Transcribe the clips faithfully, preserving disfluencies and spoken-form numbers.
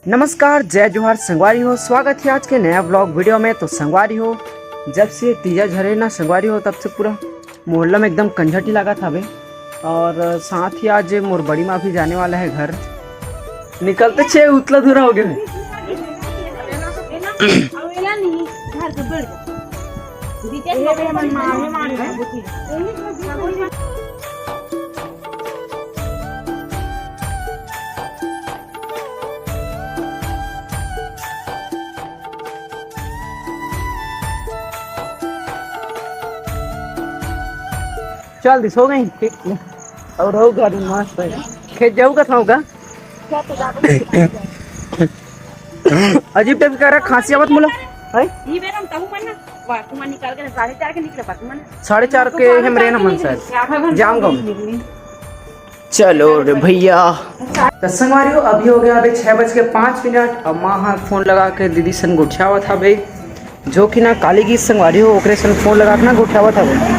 नमस्कार, जय जोहार संगवारी हो, स्वागत है आज के नया व्लॉग वीडियो में। तो संगवारी हो, जब से तीजा झरे ना संगवारी हो, तब से पूरा मोहल्ला में एकदम कंझटी लागत हवे। और साथ ही आज मोर बड़ी माँ भी जाने वाला है घर। निकलते छे उतला धुरा हो गया। चल दिस हो गई। ठीक। और हो गाड़ी मस्त है। खेत जाऊ का था होगा। अजीब टाइप का खांसी आवत मोला। है? ई बेर हम तहु मन ना, वाह, तुम निकाल के साढ़े चार के निकले, बात मन। साढ़े चार के हम रे ना मन शायद। जाम गाँव। चलो रे भैया। तो संगवारी हो, अभी हो गया अभी छह बज के पाँच मिनट। अब माँ हा फोन लगा के दीदी सन गोठियावत हवे, जो कि ना काली की संगवारी हो, ओकरे सन फोन लगा के ना गोठियावत हवे।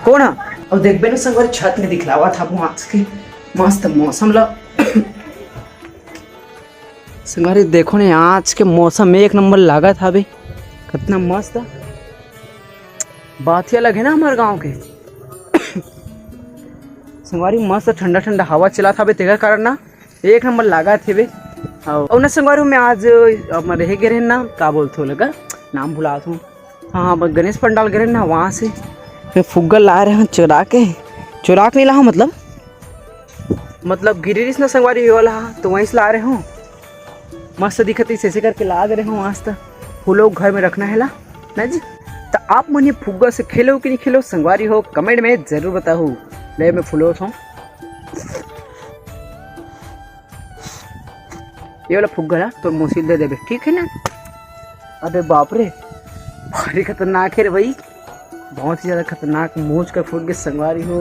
कौन हा? और देखबे ना संगवारी, छत में दिखलावत हवे आज के मस्त मौसम ला। संगवारी देखो ने, आज के मौसम एक नंबर लागत हवे, कितना मस्त बातिया लगे ना हमारे गांव के। संगवारी मस्त ठंडा ठंडा हवा चलत हवे, तेकर कारण ना एक नंबर लागत हवे। और ना संगवारी, मैं आज हम रहे गे रहे ना, का बोलथो लगा, नाम भुलात हूँ। हाँ, बस गणेश पंडाल गे रहे ना, वहाँ से मैं फुग्गा ला रहे हूँ चुरा के। चुरा के नहीं ला हूँ, मतलब, मतलब गिरी रिस ना संगवारी ये वाला, तो वहीं से ला रहे हूँ। मस्त दिखत है, ऐसे करके ला दे रहे हूँ। आज तक फूलो घर में रखना है ला ना जी। तो आप मन ये फुग्गा से खेलो कि नहीं खेलो संगवारी हो, कमेंट में जरूर बताओ। ले मैं फूलो हूँ, ये वाला फुग्गा ला तो मौसी दे देबे, ठीक है ना? अबे बाप रे, भारी खतरनाक है रे भाई, बहुत ही ज्यादा खतरनाक। मौज का फुग्गे संगवारी हो।